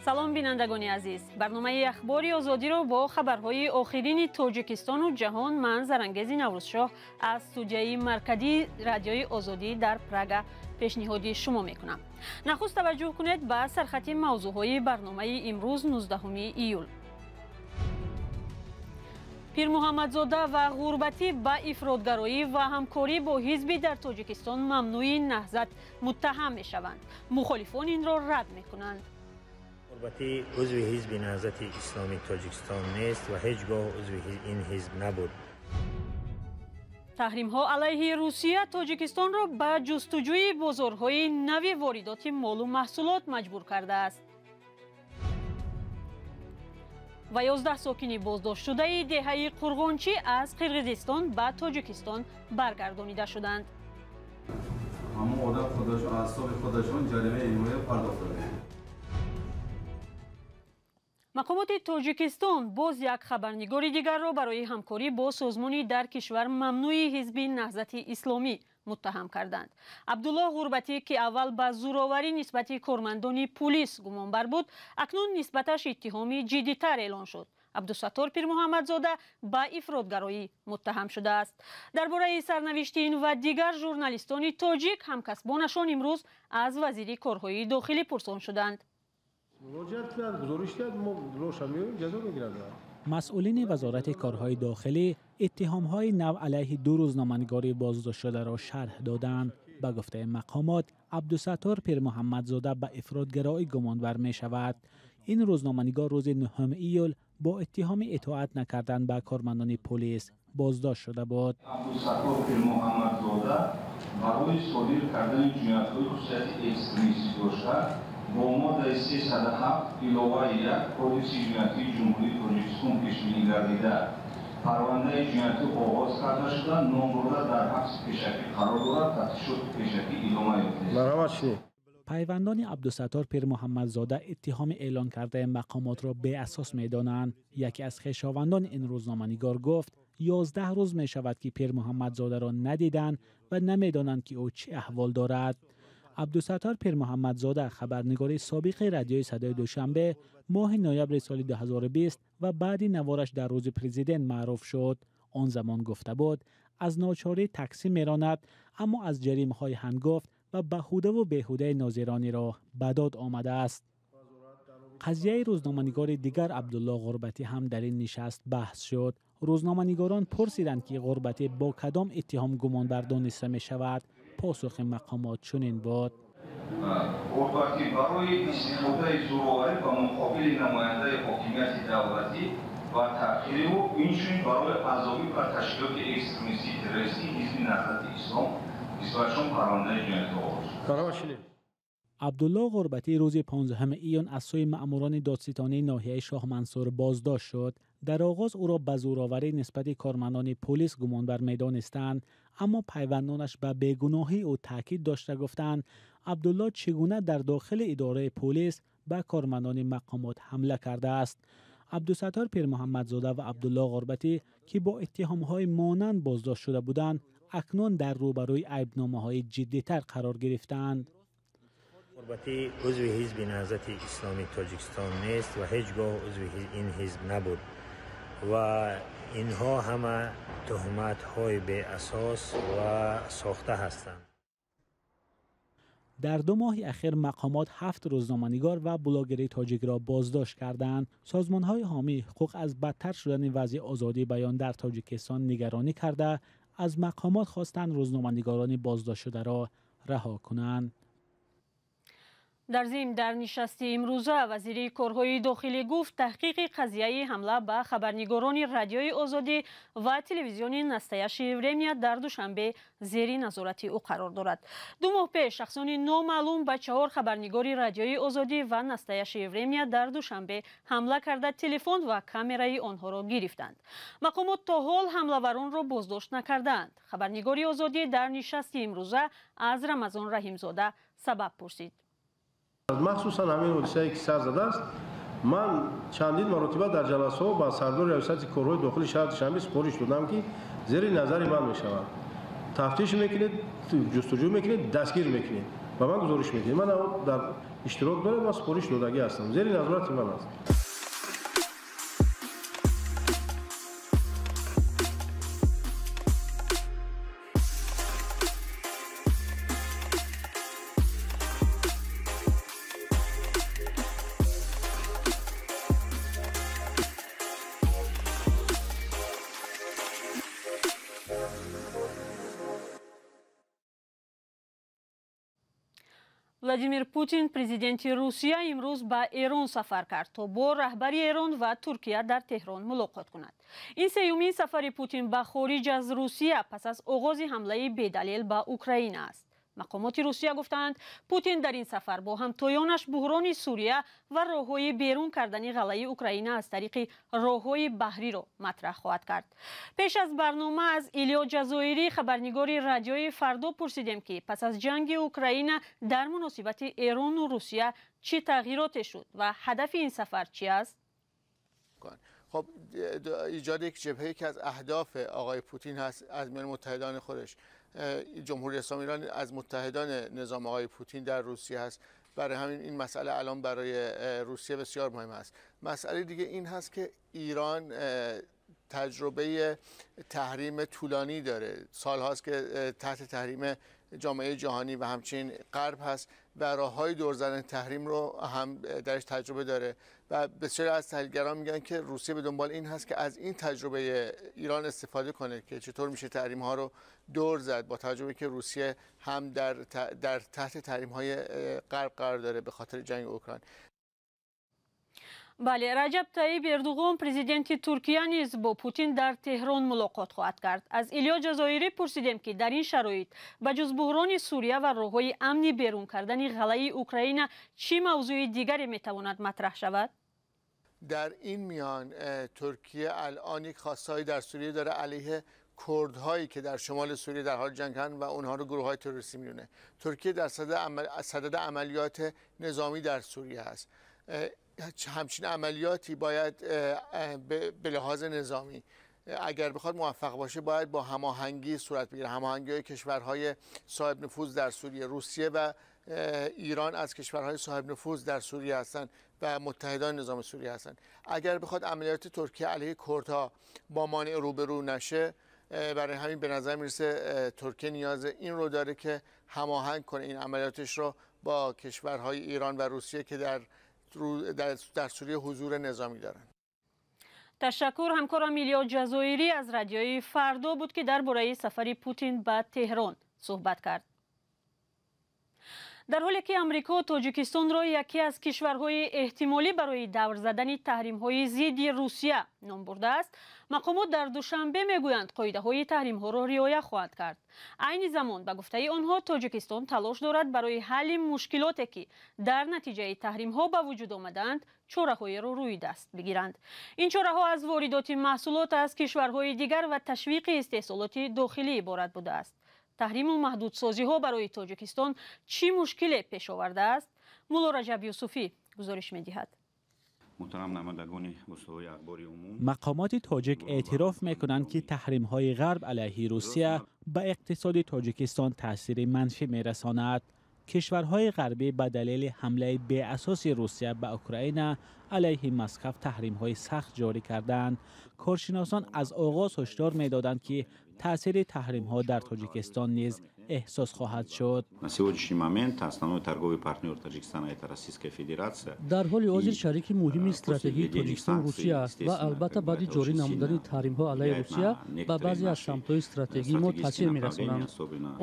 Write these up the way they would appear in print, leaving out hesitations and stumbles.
Салом, бинандагони азиз. Барномаи Ахбори Озодиро бо хабарҳои охирини Тоҷикистону ҷаҳон ман, Зарангези Наврӯзшоҳ, аз студияи марказии Радиои Озодӣ дар Прага пешниҳоди шумо мекунам. Нахуст таваҷҷӯҳ кунед ба сархати мавзӯъҳои барномаи имрӯз, 19 июл. Пирмуҳаммадзода ва Ғурбатӣ ба ифротгароӣ ва ҳамкорӣ бо ҳизби дар Тоҷикистон мамнӯи Наҳзат муттаҳам мешаванд. Мухолифон инро рад мекунанд. Ғурбатӣ узви ҳизби Наҳзати Исломии Тоҷикистон нест ва ҳеҷ гоҳ узви ин ҳизб набуд. Таҳримҳо алайҳи Русия Тоҷикистонро ба ҷустуҷӯи бозорҳои нави воридоти молу маҳсулот маҷбур кардааст. Ва 11 сокини боздоштшудаи деҳаи Қурғончӣ аз Қирғизистон ба Тоҷикистон баргардонида шуданд. Ҳамон одам худашон аз ҳисоби худашон ҷаримаи илмия пардохт доданд. Мақомоти Тоҷикистон боз як хабарнигори дигарро барои ҳамкорӣ бо созмони дар кишвар мамнӯи ҳизби Наҳзати Исломӣ муттаҳам карданд. Абдуллоҳ Ғурбатӣ, ки аввал ба зӯроварӣ нисбати кормандони пулис гумонбар буд, акнун нисбаташ иттиҳоми ҷиддитар эълон шуд. Абдусаттор Пирмуҳаммадзода ба ифротгароӣ муттаҳам шудааст. Дар бораи сарнавишти ин ва дигар журналистони тоҷик ҳамкасбонашон имрӯз аз вазири корҳои дохилӣ пурсон шуданд. Масъулини Вазорати корҳои дохилӣ иттиҳомҳои нав алайҳи ду рӯзноманигори боздоштшударо шарҳ доданд. Ба гуфтаи мақомот, Абдусаттор Пирмуҳаммадзода ба ифротгароӣ гумонбар мешавад. Ин рӯзноманигор рӯзи 9 июл бо иттиҳоми итоат накардан ба кормандони полис боздошт шуда буд. Абдусаттор Пирмуҳаммадзода барои содир кардани ҷиноятҳои хусусияти экстремистӣ дошта бо моддаи 307 иловаи 1 Кодекси ҷиноятии Ҷумҳурии Тоҷикистон пешбинӣ гардида, парвандаи ҷиноятӣ оғоз карда шуда, номбурда дар ҳабси пешакӣ қарор дорад, тафтишоти пешакӣ идома ёфтааст. Пайвандони Абдусаттор Пирмуҳаммадзода иттиҳоми эълон кардаи мақомотро беасос медонанд. Яке аз хешовандони ин рӯзноманигор гуфт, 11 рӯз мешавад, ки Пирмуҳаммадзодаро надиданд ва намедонанд, ки ӯ чӣ аҳвол дорад. Абдусаттор Пирмуҳаммадзода, хабарнигори собиқи Радиои Садои Душанбе, моҳи ноябри соли 2020 ва баъди навораш дар рӯзи президент маъруф шуд. Он замон гуфта буд, аз ночорӣ таксӣ меронад, аммо аз ҷаримаҳои ҳангофт ва ба ҳудаву беҳудаи нозирони роҳ ба дод омадааст. Қазияи рӯзноманигори дигар, Абдуллоҳ Ғурбатӣ, ҳам дар ин нишаст баҳс шуд. Рӯзноманигорон пурсиданд, ки Ғурбатӣ бо кадом иттиҳом гумонбар дониста мешавад. Посухи мақомот чунин буд. Ғурбатӣ барои истифодаи зӯроварӣ ба муқобили намояндаи ҳокимияти давлатӣ ва таъхири ӯ, инчунин барои аъзоӣ ба ташкилоти экстремистии террористии ҳизби Наҳзати Ислом нисбатшон парвандаи ҷиноятӣ оғоз шуд. Абдуллоҳ Ғурбатӣ рӯзи 15 июн аз сӯи маъмурони додситонии ноҳияи Шоҳмансур боздошт шуд. Дар оғоз ӯро ба зӯроварӣ нисбати кормандони полис гумонбар медонистанд, аммо пайвандонаш ба бегуноҳии ӯ таъкид дошта гуфтанд, Абдуллоҳ чӣ гуна дар дохили идораи полис ба кормандони мақомот ҳамла кардааст. Абдусаттор Пирмуҳаммадзода ва Абдуллоҳ Ғурбатӣ, ки бо иттиҳомҳои монанд боздошт шуда буданд, акнун дар рӯбарӯи айбномаҳои ҷиддитар қарор гирифтаанд. Ғурбатӣ узви ҳизби Наҳзати Исломии Тоҷикистон нест ва ҳеҷ гоҳ узви ин ҳизб набуд ва инҳо ҳама туҳматҳои беасос ва сохта ҳастанд. Дар 2 моҳи ахир мақомот 7 рӯзноманигор ва блогери тоҷикро боздошт карданд. Созмонҳои ҳомии ҳуқуқ аз бадтар шудани вазъи озодии баён дар Тоҷикистон нигаронӣ карда, аз мақомот хостанд рӯзноманигорони боздоштшударо раҳо кунанд. Дар зимн, дар нишасти имрӯза вазири корҳои дохилӣ гуфт, таҳқиқи қазияи ҳамла ба хабарнигорони Радиои Озодӣ ва телевизиони Настоящее время дар Душанбе зери назорати ӯ қарор дорад. 2 моҳ пеш шахсони номаълум ба 4 хабарнигори Радиои Озодӣ ва Настоящее время дар Душанбе ҳамла карда, телефон ва камераи онҳоро гирифтанд. Мақомот то ҳол ҳамлаваронро боздошт накардаанд. Хабарнигори Озодӣ дар нишасти имрӯза аз Рамазон Раҳимзода сабаб пурсид. Махсусан ҳамин ҳодисае, ки сар задааст, ман чандин маротиба дар ҷаласаҳо ба сардори раёсати корҳои дохили шаҳри Душанбе супориш додам, ки зери назари ман мешавад. Тафтиш мекунед, ҷустуҷӯ мекунед, дастгир мекунед. Ба ман гузориш медиҳед. Ман дар иштирок дорам ва супориш додагӣ ҳастам. Зери назорати ман аст. Владимир Путин, президенти Русия, имрӯз ба Эрон сафар кард, то бо раҳбари Эрон ва Туркия дар Теҳрон мулоқот кунад. Ин сеюмин сафари Путин ба хориҷ аз Русия пас аз оғози ҳамлаи бедалел ба Украина аст. Мақомоти Русия гуфтаанд, Путин дар ин сафар бо ҳамтоёнаш буҳрони Сурия ва роҳҳои берун кардани ғаллаи Украина аз тариқи роҳҳои баҳриро матраҳ хоҳад кард. Пеш аз барнома аз Илё Ҷазоирӣ, хабарнигори радиои Фардо, пурсидем, ки пас аз ҷанги Украина дар муносибати Эрону Русия чӣ тағйироте шуд ва ҳадафи ин сафар чӣ аст? خب، ایجاد یک جبهه که از اهداف آقای پوتین هست از میان متحدان خودش. جمهوری اسلامی ایران از متحدان نظام آقای پوتین در روسیه هست. برای همین این مسئله الان برای روسیه بسیار مهم است. مسئله دیگه این هست که ایران تجربه تحریم طولانی داره. سالهاست که تحت تحریم جامعه جهانی و همچنین غرب هست و راه‌های دور زدن تحریم رو هم درش تجربه داره و بسیاری از تحلیلگران میگن که روسیه به دنبال این هست که از این تجربه ایران استفاده کنه که چطور میشه تحریم ها رو دور زد، با تجربه که روسیه هم در تحت تحریم های غرب قرار داره به خاطر جنگ اوکراین. Бале, Раҷаб Таиб Эрдуғон, президенти Туркия, низ бо Путин дар Теҳрон мулоқот хоҳад кард. Аз Илё Ҷазоирӣ пурсидем, ки дар ин шароит ба ҷуз буҳрони Сурия ва роҳҳои амни берун кардани ғаллаи Украина чӣ мавзӯи дигаре метавонад матраҳ шавад? در این میان ترکیه الان یک خواستهایی در سوریه داره علیه کردهایی که در شمال سوریه در حال جنگن و اونها رو گروه های تروریستی میدونه. ترکیه در صدد عملیات نظامی در سوریه هست. همچین عملیاتی باید به لحاظ نظامی اگر بخواد موفق باشه باید با هماهنگی صورت بگیره، هماهنگی های کشورهای صاحب نفوذ در سوریه. روسیه و ایران از کشورهای صاحب نفوذ در سوریه هستند و متحدان نظام سوریه هستند. اگر بخواد عملیات ترکیه علیه کردها با مانع روبرو نشه، برای همین به نظر میرسه ترکیه نیاز این رو داره که هماهنگ کنه این عملیاتش رو با کشورهای ایران و روسیه که در سوریه حضور نظامی دارند. Ташаккур. Ҳамкорам Илё Ҷазоирӣ аз радиои Фардо буд, ки дар бораи сафари Путин ба Теҳрон суҳбат кард. Дар ҳоле ки Амрико Тоҷикистонро яке аз кишварҳои эҳтимолӣ барои давр задани таҳримҳои зидди Русия ном бурдааст, мақомот дар Душанбе мегӯянд, қоидаҳои таҳримҳоро риоя хоҳанд кард. Айни замон, ба гуфтаи онҳо, Тоҷикистон талош дорад барои ҳалли мушкилоте, ки дар натиҷаи таҳримҳо ба вуҷуд омадаанд, чораҳоеро рӯи даст бигиранд. Ин чораҳо аз воридоти маҳсулот аз кишварҳои дигар ва ташвиқи истеҳсолоти дохилӣ иборат будааст. Таҳриму маҳдудсозиҳо барои Тоҷикистон чӣ мушкиле пеш овардааст? Мулло Раҷаб Юсуфӣ гузориш медиҳад. Мақомоти тоҷик эътироф мекунанд, ки таҳримҳои ғарб алайҳи Русия ба иқтисоди Тоҷикистон таъсири манфӣ мерасонад. Кишварҳои ғарбӣ ба далели ҳамлаи беасоси Русия ба Украина алайҳи Москав таҳримҳои сахт ҷорӣ карданд. Коршиносон аз оғоз ҳушдор медоданд, ки таъсири таҳримҳо дар Тоҷикистон низ эҳсос хоҳад шуд. На сегодняшний момент основной торговый партнер Таджикистана — это Российская Федерация. Дар ҳоли ҳозир шарики муҳими стратегии Тоҷикистон Русия аст ва албатта баъди ҷорӣ намудани таҳримҳо алайҳи Русия ба баъзе аз самтҳои стратегии мо таъсир мерасонанд,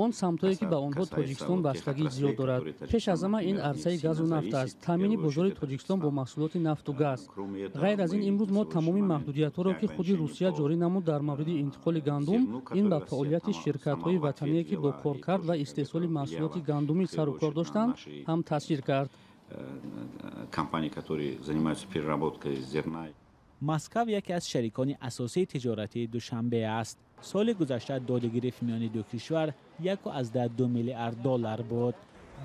он самтҳое ки ба онҳо Тоҷикистон бастагии зиёд дорад. Пеш аз ҳама ин арсаи газу нафт аст, таъмини бозори Тоҷикистон бо маҳсулоти нафту газ. Ғайр аз ин, имрӯз мо тамоми маҳдудиятҳоро, ки худи Русия ҷорӣ намуд дар мавриди интиқоли гандум, ин ба фаъолияти ширкатҳои ватание, ки бо коркард ва истеҳсоли маҳсулоти гандумӣ сару кор доштанд, ҳам таъсир кард. Компании, которые занимаются переработкой зерна. Москав яке аз шарикони асосии тиҷоратии Душанбе аст. Соли гузашта додугирифт миёни ду кишвар 1,2 миллиард доллар буд.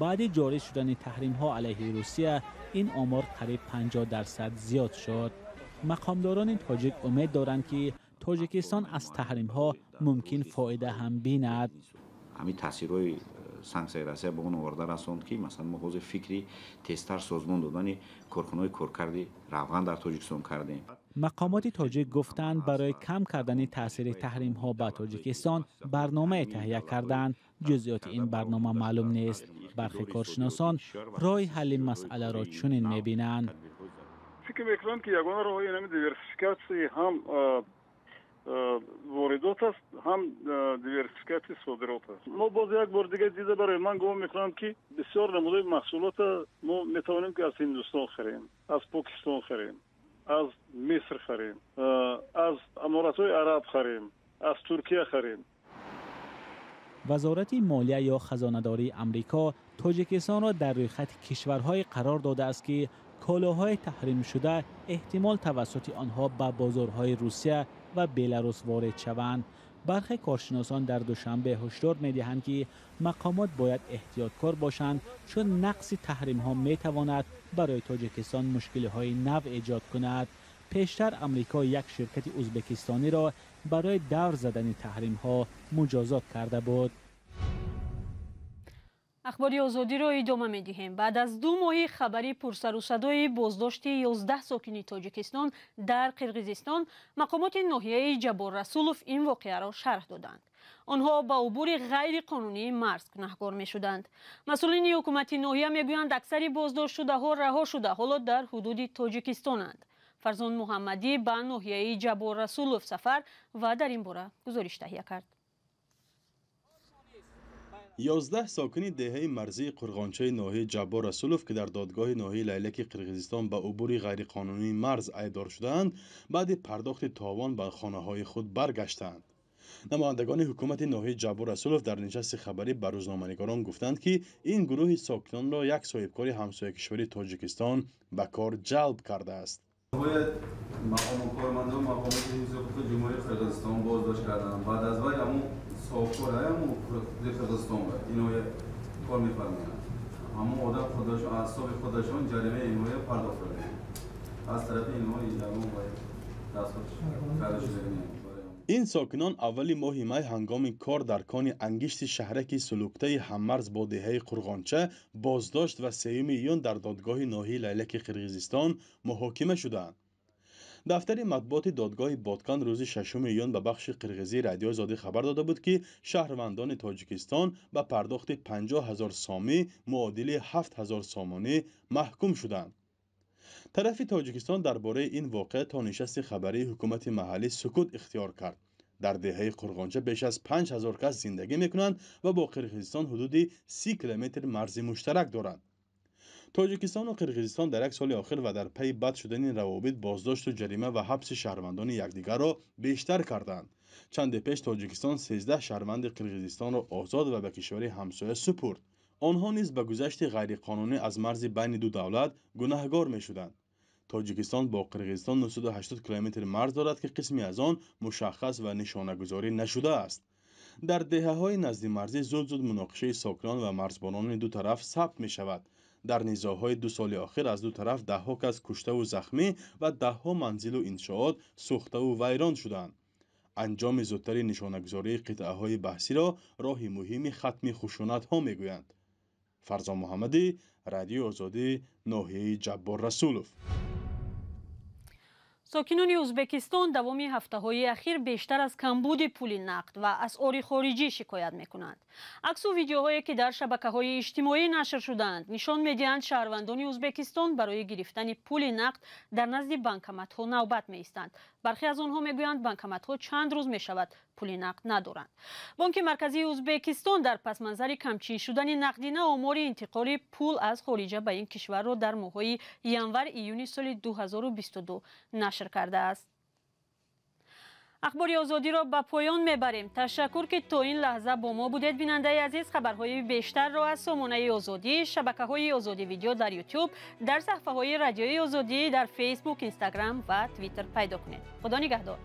Баъди ҷорӣ шудани таҳримҳо алайҳи Русия ин омор қариб 50% зиёд шуд. Мақомдорони тоҷик умед доранд, ки Тоҷикистон аз таҳримҳо мумкин фоида ҳам бинад. Ҳамин таъсирҳои Санксияи Россия ба он оварда расонд, ки масалан мо ҳозир фикри тезтар созмон додани корхонаҳои коркарди равған дар Тоҷикистон кардем. Мақомоти тоҷик гуфтанд, барои кам кардани таъсири таҳримҳо ба Тоҷикистон барномае таҳия карданд. Ҷузъиёти ин барнома маълум нест. Бархе коршиносон роҳи ҳалли масъаларо чунин мебинанд. Фикр мекунам, ки ягона роҳи инами диверсификатсияи ҳам воридот аст, ҳам диверсификатсияи содирот аст. Мо боз як бор дига дида бароем. Ман гумон мекунам, ки бисёр намудаи маҳсулота мо метавонем, ки аз Ҳиндустон харем, аз Покистон харем, аз Миср харем, аз Аморатҳои Араб харем, аз Туркия харем. Вазорати молия ё хазонадории Амрико Тоҷикистонро дар рӯйхати кишварҳое қарор додааст, ки колоҳои таҳримшуда эҳтимол тавассути онҳо ба бозорҳои Русия ва Беларус ворид шаванд. Бархе коршиносон дар Душанбе ҳушдор медиҳанд, ки мақомот бояд эҳтиёткор бошанд, чун нақси таҳримҳо метавонад барои Тоҷикистон мушкилиҳои нав эҷод кунад. Пештар Амрико як ширкати ӯзбекистониро барои давр задани таҳримҳо муҷозот карда буд. Ахбори Озодиро идома медиҳем. Баъд аз 2 моҳи хабари пурсарусадои боздошти 11 сокини Тоҷикистон дар Қирғизистон, мақомоти ноҳияи Ҷаббор Расулов ин воқеаро шарҳ доданд. Онҳо ба убури ғайриқонунии марз гунаҳгор мешуданд. Масъулини ҳукумати ноҳия мегӯянд, аксари боздоштшудаҳо раҳо шуда, ҳоло дар ҳудуди Тоҷикистонанд. Фарзон Муҳаммадӣ ба ноҳияи Ҷаббор Расулов сафар ва дар ин бора гузориш таҳия кард. 11 сокини деҳаи марзии Қурғончаи ноҳияи Ҷаббор Расулов, ки дар додгоҳи ноҳияи Лайлаки Қирғизистон ба убури ғайриқонунии марз айбдор шудаанд, баъди пардохти товон ба хонаҳои худ баргаштанд. Намояндагони ҳукумати ноҳияи Ҷаббор Расулов дар нишасти хабарӣ ба рӯзноманигорон гуфтанд, ки ин гурӯҳи сокинонро як соҳибкори ҳамсоякишвари Тоҷикистон ба кор ҷалб кардааст. Бояд мақому кормандон мақомоти ҳифзи ҳуқуқи Ҷумҳурии Қирғизистон боздошт карданд. Баъд аз вай ҳамун соҳибкор ҳамун Қирғизистон иноя кор мефармоянд. Ҳамун одам худашон аз ҳисоби худашон ҷаримаи иноя пардохт карданд. Аз тарафи инҳо ягон дастхош карда шудагӣ. Ин сокинон аввали моҳи май ҳангоми кор дар кони ангишти шаҳраки Сулуктаи ҳаммарз бо деҳаи Қурғонча боздошт ва 3 июн дар додгоҳи ноҳияи Лайлаки Қирғизистон муҳокима шудаанд. Дафтари матбуоти додгоҳи Боткан рӯзи 6 июн ба бахши қирғизии Радиои Озодӣ хабар дода буд, ки шаҳрвандони Тоҷикистон ба пардохти 50 000 сомӣ муодили 7 000 сомонӣ маҳкум шуданд. Тарафи Тоҷикистон дар бораи ин воқеа то нишасти хабарии ҳукумати маҳаллӣ сукут ихтиёр кард. Дар деҳаи Қурғонча беш аз 5000 кас зиндагӣ мекунанд ва бо Қирғизистон ҳудуди 30 километр марзи муштарак доранд. Тоҷикистону Қирғизистон дар як соли охир ва дар пайи бад шудани равобит боздошту ҷарима ва ҳабси шаҳрвандони якдигарро бештар карданд. Чанде пеш Тоҷикистон 13 шаҳрванди Қирғизистонро озод ва ба кишвари ҳамсоя супурд. Онҳо низ ба гузашти ғайриқонунӣ аз марзи байни ду давлат гунаҳгор мешуданд. Тоҷикистон бо Қирғизистон 980 километр марз дорад, ки қисме аз он мушаххас ва нишонагузорӣ нашудааст. Дар деҳаҳои наздимарзӣ зуд-зуд муноқишаи сокинон ва марзбонони ду тараф сабт мешавад. Дар низоъҳои 2 соли охир аз ду тараф даҳҳо кас куштаву захмӣ ва даҳҳо манзилу иншоот сӯхтаву вайрон шуданд. Анҷоми зудтари нишонагузории қитъаҳои баҳсиро роҳи муҳими хатми хушунатҳо мегӯянд. Фарзон Муҳаммадӣ, Радиои Озодӣ, ноҳияи Ҷаббор Расулов. Сокинони Ӯзбекистон давоми ҳафтаҳои ахир бештар аз камбуди пули нақд ва асъори хориҷӣ шикоят мекунанд. Аксу видеоҳое, ки дар шабакаҳои иҷтимоӣ нашр шудаанд, нишон медиҳанд, шаҳрвандони Ӯзбекистон барои гирифтани пули нақд дар назди банкоматҳо навбат меистанд. Бархе аз онҳо мегӯянд, банкоматҳо чанд рӯз мешавад пули нақд надоранд. Бонки марказии Ӯзбекистон дар пасманзари камчин шудани нақдина омори интиқоли пул аз хориҷа ба ин кишварро дар моҳҳои январ-июни соли 2022 нашр кардааст. Ахбори Озодиро ба поён мебарем. Ташаккур, ки то ин лаҳза бо мо будед. Бинандаи азиз, хабарҳои бештарро аз сомонаи Озодӣ, шабакаҳои Озодӣ видео дар Ютуб, дар саҳифаҳои Радиои Озодӣ дар Фейсбук, Инстаграм ва Твиттер пайдо кунед. Худо нигаҳдор.